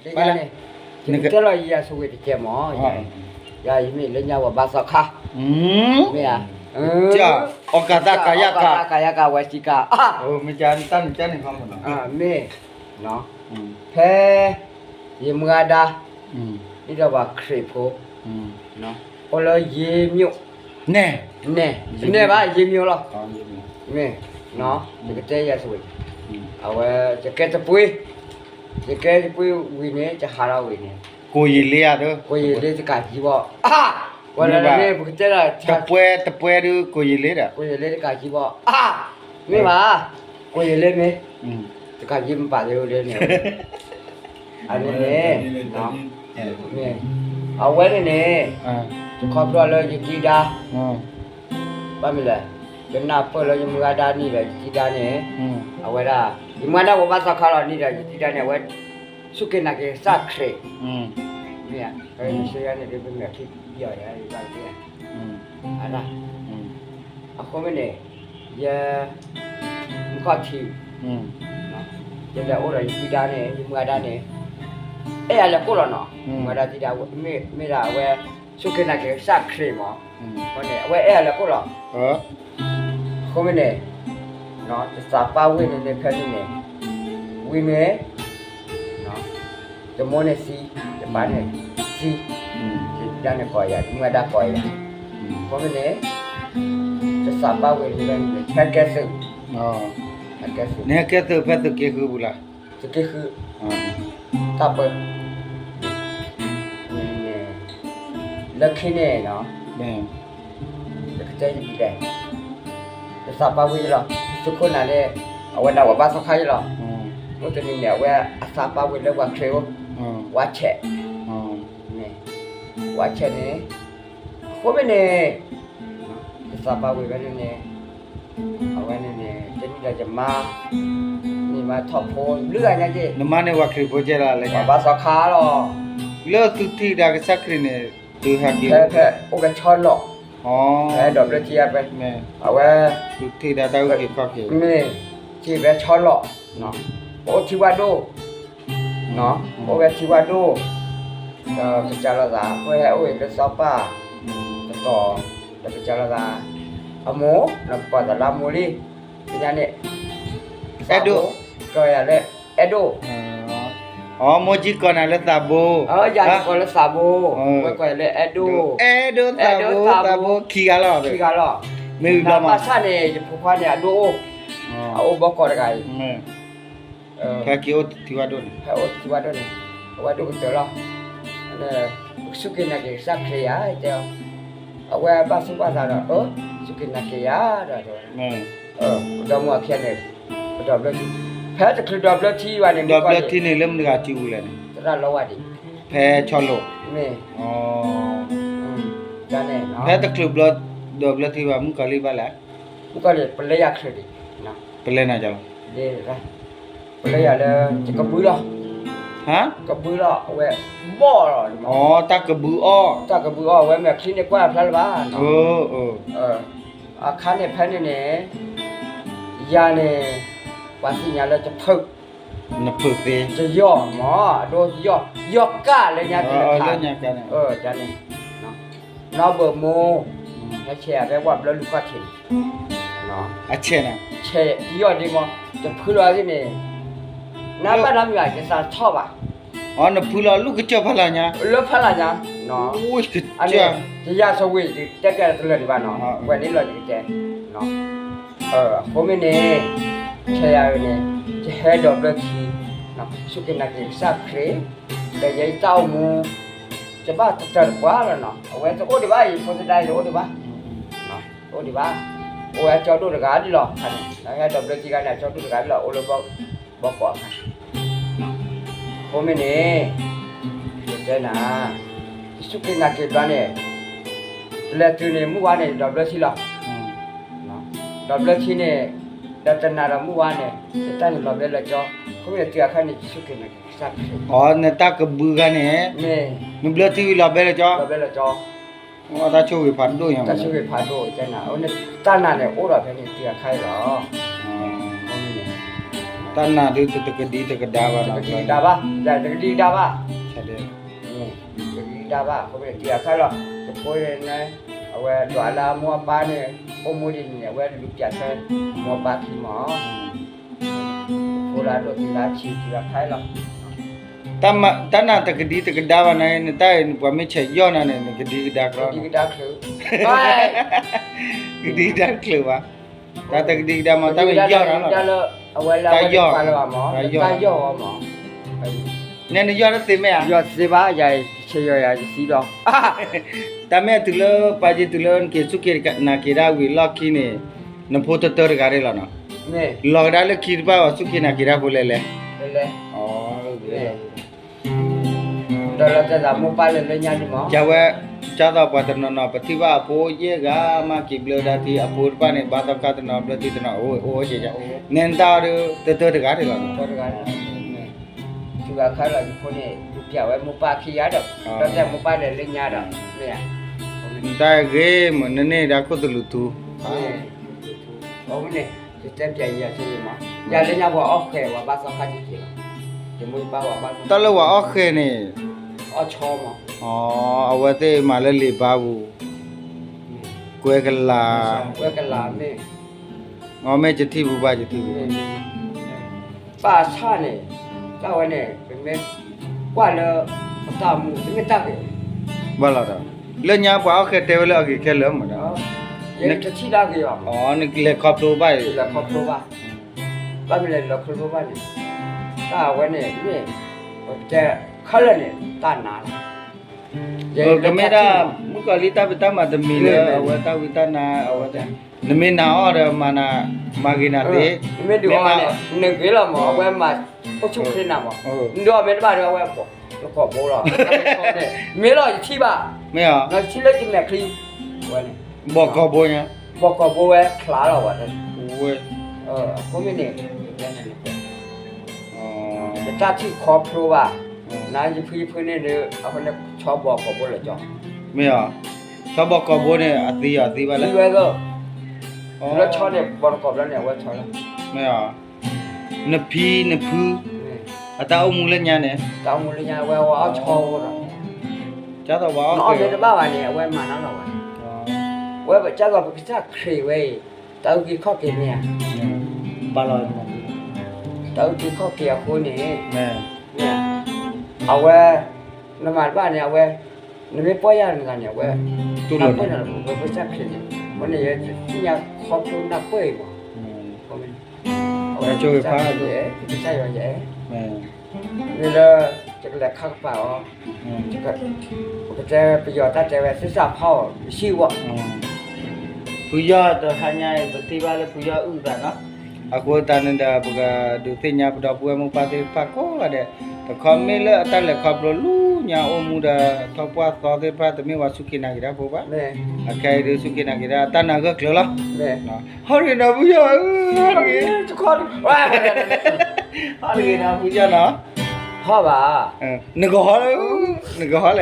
ဘၣ်လၢ ယကတဲလီၤယၤဆိဝ့ၤတကဲမး, ယၤယမ့ၢ်လၢညါဝဲဘါသီခါ, မ့ၢ်ဧါ, ကၠီၣ်အီၣ်ကၤသးကၤယၤကၤ, မ့ၢ်, ဖဲ ယမုၢ်အဒါ ဒ်သိးပှၤခရံာ်ဖိ အိၣ်လၢယ့ၤမျိး, နဲၣ်, နဲၣ်ဘၣ်ယ့ၤမျိးလီၤ, မ့ၢ်, ယကတဲယၤဆိဝ့ၤ, အဝဲ ယကဲတပှ့ၤ, ယကဲတပှ့ၤဝံၤန့ၣ် ယဟးထီၣ်ဝံၤန့ၣ်, ကိးယံာ်လ့ဧါဒီး, ကိးယံာ်လ့တကးယံာ်ဘၣ်, ဝဲဒၣ်န့ၣ် ပကတဲဒၣ် တပှဲ တပှဲဒုးကိးယံာ်လ့ဒီး, ကိးယံာ်လ့တကးယံာ်ဘၣ်, မ့ၢ်ဘၣ်, ကိးယံာ်လ့မ့ၢ်, တကးယံာ်မ့ၢ်ပာ်လၢဝဲလၢန့ၣ်, အန့ၣ်န့ၣ်, မ့ၢ်, အဝဲန့ၣ်န့ၣ်, ယခီဖျိလၢယတံၤဒါ, ဘၣ်မနုၤလဲၣ်, ယနၢ်ပၢၢ်လၢယမုၢ်အဒါနံၣ်ဒီးယတံၤဒါန့ၣ်, အဝဲဒၣ်, ယမုၢ်အဒါဝဲဘါသီခါလီၤနံၣ်ဒီးယတံၤဒါန့ၣ် အဝဲ စူၢ်က့ၤနာ်က့ၤကစၢ်ခရံာ်, မ့ၢ်ဧါ, ယဆၢယၤန့ၣ်ဒ်ပမ့ၢ်ခံပယီၤယၤယဘၣ်က့ၤ, အဒၣ်, အဃိမ့ၢ်န့ၣ်, ယ မုၢ်ခီၣ်ထံး, ယလဲၤအိၣ်ဒီးယတံၤဒါန့ၣ် ယမုၢ်အဒါန့ၣ်, အဲၣ်ယၤလဲၤကိးလီၤနီၤ, မုၢ်အဒါတံၤဒါ, မ့ၢ်ဒၣ်အဝဲ, စူၢ်က့ၤနာ်က့ၤကစၢ်ခရံာ်မး, အဃိန့ၣ် အဝဲအဲၣ်ယၤလဲၤကိးလီၤ အဃိမ့ၢ်န့ၣ်, ယသးပၢ်ဝ့ၢ်န့ၣ်န့ၣ်ဖဲန့ၣ်န့ၣ်, ဝံၤမ့ၢ်, ယမိၢ်န့ၣ်သံ, ယပၢ်န့ၣ်သံ, ယတံၤဒါန့ၣ်ကိးယၤ, ယမုၢ်အဒါကိးယၤ, အဃိမ့ၢ်န့ၣ်, ယသးပၢ်ဝ့ၢ်န့ၣ်ဖဲန့ၣ်န့ၣ် ဟဲကဲသုး, ဟဲကဲသုး, နဟဲကဲသုးဖဲသုးက့ဃုပူၤလီၤ, သုးက့ဃု, တၢ်ပၢ လၢခံန့ၣ်, ယကတဲယလဲၣ်, ယသးပၢ်ဝ့ၢ်ယလီၤ, သုးခိၣ်နၤန့ၣ်, အဝဲဒၣ်ဝဲဘါသီခါယလီၤ, မုၢ်တနံၤန့ၣ် အဝဲအသးပၢ်ဝ့ၢ်လၢပှၤခရံာ်အိၣ်, ဝါဆဲး, ဝါဆဲးန့ၣ်, အဃိမ့ၢ်န့ၣ်, ယသးပၢ်ဝ့ၢ်ဖဲန့ၣ်န့ၣ်, အဝဲန့ၣ်န့ၣ် တနံၣ်ဒီးယမါ, န့ၣ်မါထီၣ်ဖိဘျုးဂၤညါက့ၤ, နမါန့ၣ်ပှၤခရံာ်ဖိကဲလီၤလၢညါ, ဘါသီခါလီၤ, လၢသုထံၣ်ဒၣ်ကစၢ်ခရံာ်န့ၣ်, သုဟဲက့ၤ, ဖဲအိၣ်ဖဲဆီလီၤ, ဖဲဒိးဘျၢထံဖဲ, အဝဲ, သုထံၣ်ဒၣ်တၢ်အုၣ်က့ၤခီၣ်က့ၤ, မ့ၢ်, ထံၣ်ဖဲဆီလီၤ, ပအိၣ်ထံဝါဒိၣ် အိၣ်ဝဲထံဝါဒိၣ်, ဒီးကစၢ်လိာ်သး ပှဲၤဟဲအိၣ်အံၤလၢစီၤပၤ, တတီၤ, ဒီးကစၢ်လိာ်သး, အမိၢ်, ဒီးပကိးသးလၢအမိၢ်လံ, ကညါန့ၣ်, အဲၣ်ဒိၣ်, ကိးယၤလၢအဲၣ်ဒိၣ်, အမိၢ်ကံကိးနၤလၢသးဘိ, ယၤကိးလၢသးဘိ, ဝဲကိးယၤလၢအဲၣ်ဒိၣ်, အဲၣ်ဒိၣ်သးဘိ, သးဘိခံဂၤလီၤ, ခံဂၤလီၤ, မ့ၢ်ဘၣ်ဆၣ်န့ၣ် ယဖိခွါန့ၣ် အဒိၣ်အိၣ်, အအိၣ်ဘီကီးတဂၤအံၤ ဖဲက့ၤအိၣ်ထံဝါဒိၣ်န့ၣ်, ဖဲအိၣ်ထံဝါဒိၣ်န့ၣ်, အဝဲဒိၣ်ကတၢၢ်လီၤ, ပကစူၢ်က့ၤနာ်က့ၤကစၢ်ခရံာ်ယၤ တဲအီၤ, အဝဲဘၣ်သူၣ်ဘၣ်သးဒီး, စူၢ်က့ၤနာ်က့ၤယၤဒီး, ပဒီမါအခံဂၤန့ၣ်, ပဒီဘျၢထံ, ဖဲတချုးဒီဘျၢထံဘၣ်န့ၣ်, ဒီဘျၢထံန့ၣ်လၢမတၤတဂၤစုပူၤလဲၣ်န့ၣ်, သရၣ်လီဝါဒံး, ဖဲဆီလိာ်, မ့ၢ်, ဖဲတချုးဘျၢ, ဒီဘျၢထံဘၣ် မုၣ်ကီၤလံၢ်ဘၣ်လဲၣ်, မုၣ်ကီၤလံၢ် ပလဲၤယၤချုးဒံး, ပလဲၤနၤကလီၤ ပလဲၤယၤလၢ ယကဘုလီၤ, ကဘုလီၤ အဝဲဘီၣ်လီၤ, တၢ်ကဘုအီၣ်, တၢ်ကဘုအီၣ် အဝဲမ့ၢ်ချံန့ၣ်ကွၢ်ဖျါလၢၤဘၣ်, အခါန့ၣ်ဖဲန့ၣ်န့ၣ်, ယၤန့ၣ်, ပှၤသ့ၣ်ညါလၢယဖုး, နဖုးသ့, ယယီၢ်မး အဒိယီၢ်, ယီၢ်ကၢ်လၢညါက့ၤ, န့ၣ်, နီၢ်ဘၢၣ်မိၢ်, ဟဲဆဲးယၤဖဲဝၣ်ဘျၢလူၢ်ခီၣ်ထံးန့ၣ်, အဆဲးန့ၣ်, ဆဲးယီၢ်ဒ့မး, ယဖုးလီၤသ့ၣ်န့ၣ်, နဘၣ်နီတမံၤဘၣ် ယသးထီၣ်ဘၣ်, နဖုးလီၤလူၢ်ကစၢၢ်ဖးလၢ်ညါ, လၢဖးလၢ်ညါ, ယယၤဆိဝ့ၤ ယတဲကဲတလၢာ်ဒံးဘၣ်နီၤ, ဝဲန့ၣ်လီၤယကတဲ, အဃိမ့ၢ်န့ၣ်, ဆဲးယၤန့ၣ်, ယဟဲဒီးဘျၢထံ, စူၢ်က့ၤနာ်က့ၤကစၢ်ခရံာ်, ဒီးယဲယတၢ်အိၣ်မူ, ယဘၣ်တတၢၢ်တပှၢ်လီၤနီၤ, အဝဲတအိၣ်ဒံးဘၣ် ယဖိသဒါတအိၣ်ဒံးဘၣ်, တအိၣ်ဒံးဘၣ်, အိၣ်ဝဲအကၠီဒိၣ်တဂၤဒ်လီၤ, ဟဲဒီးဘျၢထံခါန့ၣ် အကၠီဒိၣ်တဂၤဒ်လီၤ အိၣ်လၢဘီကီးအခါ အဃိမ့ၢ်န့ၣ်, ယတဲနၤ, ယစူၢ်က့ၤနာ်က့ၤဘျီန့ၣ်, လဲၤတုၤန့ၣ် မုၢ်ဝါန့ၣ် ဒီးဘျၢထံလီၤ, ဒီးဘျၢထံန့ၣ်, ဒီးတနၤဒီးမုၢ်ဝါန့ၣ်, ယတၢ်န့ၣ်လီၤဘဲလၢကၠီ, အဃိမ့ၢ်န့ၣ် တုၤအခါန့ၣ် ယစူၢ်က့ၤနာ်က့ၤကစၢ်ခရံာ်, နတၢ်ကဘုခါန့ၣ်, မ့ၢ်, နဘျၢထံဝံၤလီၤဘဲလၢကၠီ, လီၤဘဲလၢကၠီ တၢ်ဆိၣ်ဂ့ၤဖးဒိၣ်ညါ, တၢ်ဆိၣ်ဂ့ၤဖးဒိၣ်တဲနၤ, တၢ်နာ်န့ၣ်အိၣ်ဒီးဖဲန့ၣ်တုၤအခါအံၤလီၤ, အဃိမ့ၢ်န့ၣ်, တၢ်နာ်ဒုးတကဒံတကဒါဘၣ်နီၤ, တကဒံတကဒါဘၣ်, တကဒံတကဒါဘၣ်, တကဒံတကဒါဘၣ်, အဃိန့ၣ် တံၤအါခါလီၤ, ယဖိန့ၣ် အဝဲဒွးလၢအမိၢ်အပၢ်န့ၣ် အိၣ်မူဒ်န့ၣ် အဝဲလူၤပိာ်ထွဲ မိၢ်ပၢ်ခံမီၤ, ဖိလၢဒိးသံလၢဆံးတံၤအါခါလီၤ. တၢ်နာ်တကဒံတကဒါဘၣ်န့ၣ် နတၢ်အံၤ ပှၤမ့ၢ်ဆဲးယီၢ်နၤန့ၣ် နကဒံကဒါကျီ, ကဒံကဒါတချုးဘၣ်, တၢ်တကဒံကဒါမ့ၢ်တၢ်မ့ၢ်ယီၢ်နၤလီၤ, တၢ်ယီၢ်, တၢ်ယီၢ်, နဲနယီၢ်တသ့မ့ၢ်ဧါ, ယီၢ်တသ့ဘၣ်, ယၤဆဲးယီၢ်ယၤယသံလီၤ, တၢ်မ့ၢ်တုၤလၢပာ်ယံၤတုၤလၢ နက့ၤစူၢ်က့ၤနာ်က့ၤတၢ်ဝံၤလီၢ်ခံန့ၣ်, နဖိတတၢတဂၤဒၣ်လီၤနီၤ, လီၤကဒါလၢခံတဖၣ်အီၤ စူၢ်က့ၤနာ်က့ၤတၢ်ဖိလဲၣ်လဲၣ်, ဒီးလီၤတၢ်သးမိၢ်ပၢ်လၢလၢညါန့ၣ်မီၤ, ကဝဲ, ကၢ်သိးပှၤတနီၤနီၤ ပထံၣ်ဘၣ်အဖိယဲၢ်ဂၤမး က့ၤဘျၢဒၣ်ထံ အဖိတဖၣ်န့ၣ် ဘါသီခါတနီၤ ဘျၢထံတနီၤ အိၣ်ဝဲအိၣ်ဝဲကဲ, နဲနတၢ်အီၤဒီး တတၢတဂၤဒၣ်လီၤ, တဂၤ, တုၤအခါလီၤယဖိန့ၣ် ဒုးပျးဝဲမိၢ်ပၢ်ခံဂၤဒီး, ဒီးတဲမိၢ်ပၢ်လၢလၢညါဒီး, မ့ၢ်ဧါ, နတၢ်ဂ့ၤမ့ၢ် နန့ၢ်ဒၣ်ခိၣ်သလုးထူ အဃိန့ၣ် ယတဲပျးယၤဆၢန့ၣ်မး, ယၤလၢညါပှၤအီၣ်ဃဲၤဝဲဘါသီခါတက့ၢ်လီၤ, ယမိၢ်ယပၢ်ဝဲဘါသီခါ, တၢ်လၢပှၤအီၣ်ဃဲၤန့ၣ်, အီၣ်ဆီမး, အဝဲသ့ၣ်မၤလၢလံာ်ဘါပူၤ, ကွဲကလၤ, ကွဲကလၤမ့ၢ်, အမ့ၢ်ယထံၣ်ပူၤဘၣ် ယထံၣ်ပူၤဘၣ်, ဘၣ်ဆၣ်န့ၣ်, တၢ်ဝဲန့ၣ် ပမ့ၢ်ကွၢ်လၢ ပတၢ်မူ တမ့ၢ်တၢ်ဂ့ၤ, ဘၣ်လီၤဒီး, လၢညါပှၤအီၣ်ဃဲၤတဲဝဲလၢအဂ့ၤခဲလၢာ်မးဒီး, ယတထံၣ်တၢ်ဂ့ၤဘၣ်, နလဲၤခီဖျိဘၣ်အံၤ, လဲၤခီဖျိဘၣ်, ဘၣ်မနုၤလဲၣ် လဲၤခီဖျိဘၣ်န့ၣ်, တၢ်ဝဲန့ၣ်မ့ၢ်, ပတဲခဲလၢာ်န့ၣ် တၢ်နါလီၤ, ကမ့ၢ်ဒၣ် မုၣ်ကီၤလံၢ်တၢ်ဖံးတၢ်မၤတမံၤလၢ အဝဲတၢ်ဝံတၢ်နါ အဝဲ, နမ့ၢ်နၤအီၤဒီးမၤနၤ, မၤဂ့ၤနၤသ့, နမ့ၢ်ဒုးအီၤန့ၣ် နဂ့ၤလီၤမး အဝဲမၤအိၣ်ဆူၣ်ချ့နၤမး, နဒုးအီၤမ့ၢ်တဘၣ်ဒီး အဝဲဘီၣ်ကိာ်ဘိလီၤ, မ့ၢ်လီၤယထံၣ်ဘၣ်, မ့ၢ်အီၤ, ယထံၣ်လၢယမဲာ်ချံ, ဘီၣ်ကိာ်ဘိညါ, ဘီၣ်ကိာ်ဘိဝဲချးလီၤဝဲ, အဃိမ့ၢ်န့ၣ် ယတၢ်ထံၣ်ခီဖျိဘၣ်, နယဖုယဖုန့ၣ်ဒီး အဃိန့ၣ် ဆီဘီၣ်ကိာ်ဘိလၢကၠီ, မ့ၢ်အီၤ, ဆီဘီၣ်ကိာ်ဘိန့ၣ် အသံအီၤသံဘၣ်လၢ, သံဝဲသိး, လၢဆီန့ၣ် ဘီၣ်တကိးဘျီန့ၣ် အဝဲဆီလီၤ, မ့ၢ်အီၤ, နဖံနဖု, အတၢ်အိၣ်မူလၢညါန့ၣ်, တၢ်အိၣ်မူလၢညါ အဝဲအီၣ်ဆီအိၣ်ဒီး, ကၢ်သိးပှၤအီၣ်ဃဲၤ နအီၣ်မ့ၢ်တဘၣ်ဘၣ်န့ၣ် အဝဲမၤနီၢ်လီၤဝဲ, ဝဲကၢ်သိးပကစၢ်ခရံာ်ဝဲအံၤ, တၢ်အုၣ်က့ၤခီၣ်က့ၤမ့ၢ်ဧါ, ဘၣ်လီၤ, တၢ်အုၣ်က့ၤခီၣ်က့ၤအဃိန့ၣ်, အဝဲ, နမၤတဘၣ်န့ၣ် အဝဲ, နမ့ၢ်ပီၢ်ယၢ်နသးန့ၣ် အဝဲ, နၢ်ပၢၢ်နၤလီၤ ပကစၢ်ခရံာ်န့ၣ်, အဃိန့ၣ် ယသ့ၣ်ညါခီဖျိနၢ်ပၢၢ်အံၤမး, အဝဲ, ပကစၢ်ယွၤယဲ, မ့ၢ်လၢ, ယကလဲၤခါကပၤအီၤ, ပကတဲပယီၤတၢ်တဲဝဲ သစ္စာဖောက်, မရှိဘူးပေါ့, ဖုယီၢ်တဟါညါအံၤ ပထံၣ်ဘၣ်လၢဖုယီၢ်အုၣ်သးနီၤ, အဃိသတးန့ၣ်ဒီး ပကဒုးသ့ၣ်ညါပဒီပုၢ်ဝဲၢ်မိၢ်ပၢ်သ့ၣ်တဖၣ်ကိးဂၤဒဲး, တခီမ့ၢ်လၢအတၢ်လဲၤခီဖျိလူညါအိၣ်မူဒီး ထီၣ်ပှၢ်သီသ့ၣ်တဖၣ် တမ့ၢ်ပှၤစူၢ်က့ၤနာ်က့ၤတၢ်ဖိဘၣ်, အခဲအံၤဒုးစူၢ်က့ၤနာ်က့ၤတၢ် တၢ်နာ်ဂၢၢ်ကျၢၤလီၤ, ဟီၣ်တဂ့ၤနီၤဖုယီၢ်ဧၢ, ဟီၣ်တဂ့ၤ, ဟီၣ်တဂ့ၤနီၤဖုယီၢ်နီၤ, ဟီၣ်ဘၣ်, နကဟီၣ်လၢ, နကဟီၣ်လ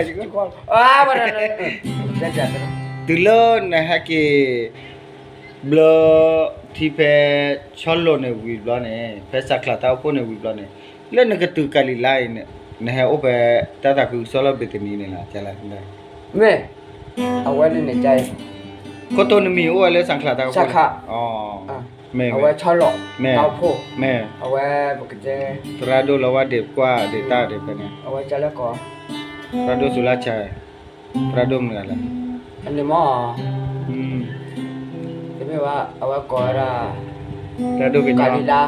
ၢ, တုၤလၢနဟဲက့ၤ ဘျၢထံဖဲဆီလိာ်န့ၣ်ဝံၤဘျီန့ၣ် ဖဲစးချးတၢ်အိၣ်ဖှိၣ်န့ၣ်ဝံၤဘျီန့ၣ် လၢနကတုၤကၤလံၤလါအံၤန့ၣ် နဟဲအိၣ်ဖဲတၢ်သးခုကစီၣ်လၢဘ့းသနံန့ၣ်လီၤ, မ့ၢ်, အဝဲန့ၣ်န့ၣ်, ခိၣ်တိၢ်နမံၤအိၣ်ဝဲလၢစးချးတၢ်အိၣ်ဖှိၣ်, အဝဲဆီလိာ်, မ့ၢ်, အဝဲပကတဲ, သရၣ်ဒိၣ်လီၤဝါဒ့ၣ်ပကွၢ်ဒ့ၣ်တၢ်ဒ့ၣ်ဖဲန့ၣ်, သရၣ်ဒိၣ်စူၤလါဆဲး, သရၣ်ဒိၣ်မုၢ်ဂၤလဲၣ်, န့ၣ်မ့ၢ်, တမ့ၢ်ဘၣ် အဝဲကိးဝဲဒၣ်, သရၣ်ဒိၣ်ကညီ, ကၤလံၤလါ,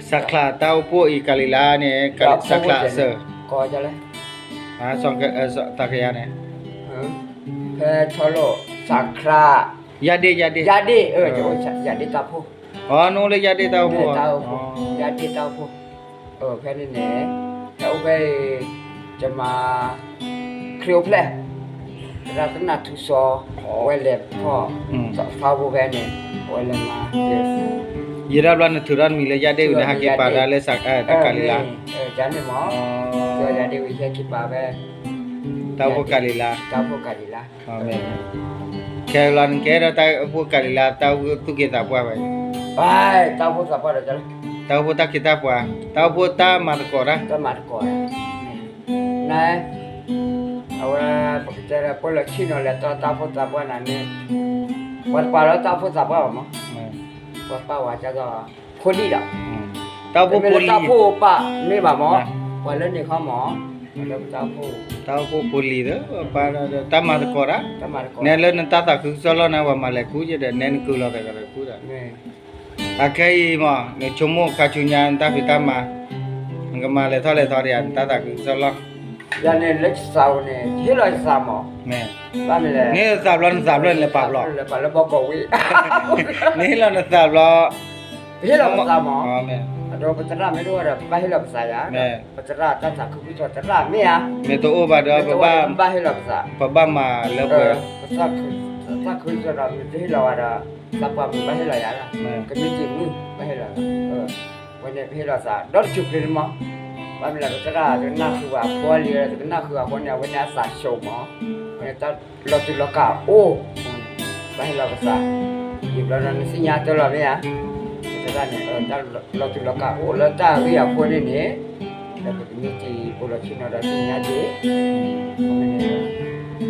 စးချးတၢ်အိၣ်ဖှိၣ်အံၤကၤလံၤလါန့ၣ်, စးချးအစၢၤ, ကိးဝဲဒ်လဲၣ်, သးကယၤန့ၣ်, ဖဲဆီလိာ်, စးချး, ယၤဒ့ၣ်, ယၤဒ့ၣ်, ယၤဒ့ၣ်, ယၤဒ့ၣ်တၢ်အိၣ်ဖှိၣ်, နအိၣ်လၢယၤဒ့ၣ်တၢ်အိၣ်ဖှိၣ်, ယၤဒ့ၣ်တၢ်အိၣ်ဖှိၣ်, ဖဲန့ၣ်န့ၣ်, ဖဲအိၣ်ဖဲအံၤ, ယမါ, ခရံာ်အိၣ်ဖျဲၣ်, သရၣ်သနၢ်ထူစီၤ, အဝဲလဲၤဖီၣ်, သးဖိဖဲန့ၣ်, အဝဲလဲၤမၤ, ယဲဒၣ်ဘျီနထုးထီၣ်နမံၤလၢယၤဒ့ၣ်ဝံၤန့ၣ် ဟဲက့ၤပာ်ဒၣ်လၢ, တကၤလံၤလါ, ယၤန့ၣ်မ့ၢ်, ယၤဒ့ၣ်ဝံၤဟဲက့ၤပာ်ဖဲ, တၢ်အိၣ်ဖှိၣ်ကၤလံၤလါ, တၢ်အိၣ်ဖှိၣ်ကၤလံၤလါ, ခဲလီၤနကဲဒီးတၢ်အိၣ်ဖှိၣ်ကၤလံၤလါ တၢ်အိၣ်ဖှိၣ်သူၣ်က့သးပှၢ်ဝဲအံၤ, တၢ်အိၣ်ဖှိၣ်သးပှၢ်ဒီး တၢ်အိၣ်ဖှိၣ်တၢ်ခ့တၢ်ပှၤ, တၢ်အိၣ်ဖှိၣ်တၢ်မၤသကိးတၢ်, တၢ်မၤသကိး, န အဝဲ ပကတဲဒီး ပှၤလၢဆ့ၣ်နီၤလဲၤတီတၢ်အိၣ်ဖှိၣ်သးပှၢ်နၤန့ၣ်, ပှၤတပာ်လၢတၢ်အိၣ်ဖှိၣ်သးပှၢ်ဘၣ်မး, ပှၤပာ်ဝဲဒ်သိး ဖိလံၤဒီး, တၢ်အိၣ်ဖှိၣ်ဖိလံၤ, တၢ်အိၣ်ဖှိၣ်ပာ်မ့ၢ်ဘၣ်မး, ပှၤလၢန့ၣ်ခီမး, လၢတၢ်အိၣ်ဖှိၣ်, တၢ်အိၣ်ဖှိၣ်ဖိလံၤဒီး ပှၤပာ်ဒီး တၢ်မၤသကိးတၢ်, နဲလၢနတၢ်သးခုကစီၣ်လီၢ်န့ၣ် ပှၤမၤလဲၤကူဒီး နဲနကုာ်လီၤသးကဒီးကူဒီး အခဲအံၤမး နဆိကမိၣ်ခါဆူညါနတၢ်ဖံးတၢ်မၤ, နကမၤလဲၤထီၣ်လဲၤထီဒီး နတၢ်သးခုကစီၣ်လီၢ်, ယၤန့ၣ်လၢယသးပူၤန့ၣ် ယဟ့ၣ်လီၤယသးမး, ဘၣ်မနုၤလဲၣ်, နဟ့ၣ်လီၤနသးဘျီ နသးဘျီနလဲၤပာ်ဘျီ, လဲၤပာ်လၢဘီကီးဝံၤ, နဟ့ၣ်လီၤနသးဘျီ, ပဟ့ၣ်လီၤပသးမး, အဒိပသရၣ်မ့ၢ်တအိၣ်ဒီး ပဘၣ်ဟ့ၣ်လီၤပသးယၤ, ပသရၣ်တၢ်သးခုကစီၣ်သရၣ်မ့ၢ်ဧါ, မ့ၢ်တအိၣ်ဘၣ်ဒီး ပဘၣ်ဟ့ၣ်လီၤပသး, ပဘၣ်မၤလၢပှဲၤ, ပသးခုကစီၣ်ဒီး မ့ၢ်တဟ့ၣ်လီၤဝဲဒီး သးပှၢ်မ့ၢ်ဘၣ်ဟ့ၣ်လီၤယၤလီၤ, ကမံးတံာ်မုၢ်ဘၣ်ဟ့ၣ်လီၤ, ဝဲန့ၣ်ပဟ့ၣ်လီၤသး ဒီတစိၤပျ့ၤန့ၣ်မး, ဘၣ်မနုၤလဲၣ် ပသရၣ်တကနၣ်ဃုာ်ဘၣ်အဖိအလံၤ တကနၣ်ဃုာ်အဃိန့ၣ် အဝဲန့ၣ်အသးဆူၣ်မး, ဝဲန့ၣ်တၢ်လီၤတူာ်လီၤကာ်အိၣ်, ဘၣ်ဟ့ၣ်လီၤပသး, ယံာ်ဘျီဒီးနသ့ၣ်ညါတၢ်လီၤမ့ၢ်ဧါ, ပသရၣ်န့ၣ် တၢ်လီၤတူာ်လီၤကာ်အိၣ်လၢတၢ်ဂ့ၢ်အဃိန့ၣ်န့ၣ်, ဒီးပကမံးတံာ်အိၣ်လီၤဆ့ၣ်နီၤဒီးသ့ၣ်ညါက့ၤ,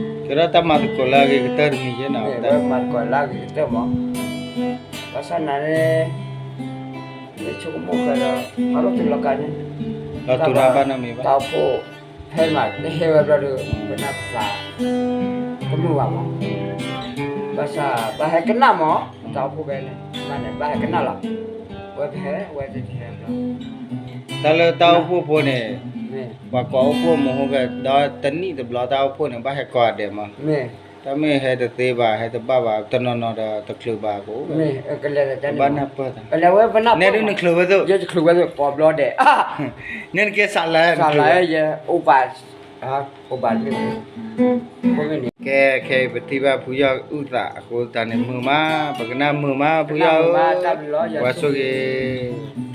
ကဲထီၣ်တၢ်မၤသကိးလၢအဂ့ၤကတၢၢ်တမံၤယဲၢ်နီၤ, မၤသကိးလၢအဂ့ၤကတၢၢ်မး, ဘၣ်ဆၣ်နၤန့ၣ် ယဆိကမိၣ်ဃဲဒီး ဟးလီၤတူာ်လီၤကာ်န့ၣ်, လီၤတူာ်လီၤဘၣ်နီတမံၤဘၣ်, တၢ်အိၣ်ဖှိၣ်ဖဲမး နဟဲဝဲဘျီဒီး ပနၢ်ပသး တမုာ်ဘၣ်မး, ဘၣ်ဆၣ်ဘၣ်ဟဲကနၣ်မး, တၢ်အိၣ်ဖှိၣ်ဖဲန့ၣ် မးန့ၣ် ဘၣ်ဟဲကနၣ်လီၤ, ဝဲပဟဲဝဲသ့ၣ်တဟဲဘျီ, တၢ်လၢတၢ်အိၣ်ဖှိၣ်ဖိန့ၣ် ပှၤကိးအိၣ်ဖှိၣ်မုၢ်ဟိၣ်ကဲ ဒီးတနံၣ်တဘျီတၢ်အိၣ်ဖှိၣ်န့ၣ် ဘၣ်ဟဲကိးဂၤဒဲးမး, တၢ်မ့ၢ်ဟဲတသ့ဘၣ် ဟဲတဘၣ်ဘၣ် တနီၤနီၤဒီးတချုးဘၣ်ကအိၣ်, ဘၣ်နၢ်ပၢၢ်တၢ်, နဲဒုးနချုးဝဲသိး, ယချုးဝဲသိးကိးဘျီဒဲး, နဲနကဲစးလါ, စးလါယဲ, အိၣ်ဘၣ်, အိၣ်ဘၣ်လၢ, ကဲခဲအံၤပထံၣ်ဘၣ်ဖုယီၢ်အုၣ်သးအဃိသတးန့ၣ် မုာ်မး, ပကနၣ်မုာ်မး ဖုယီၢ်ဧၢ, ပှၤဆိၣ်ဂ့ၤ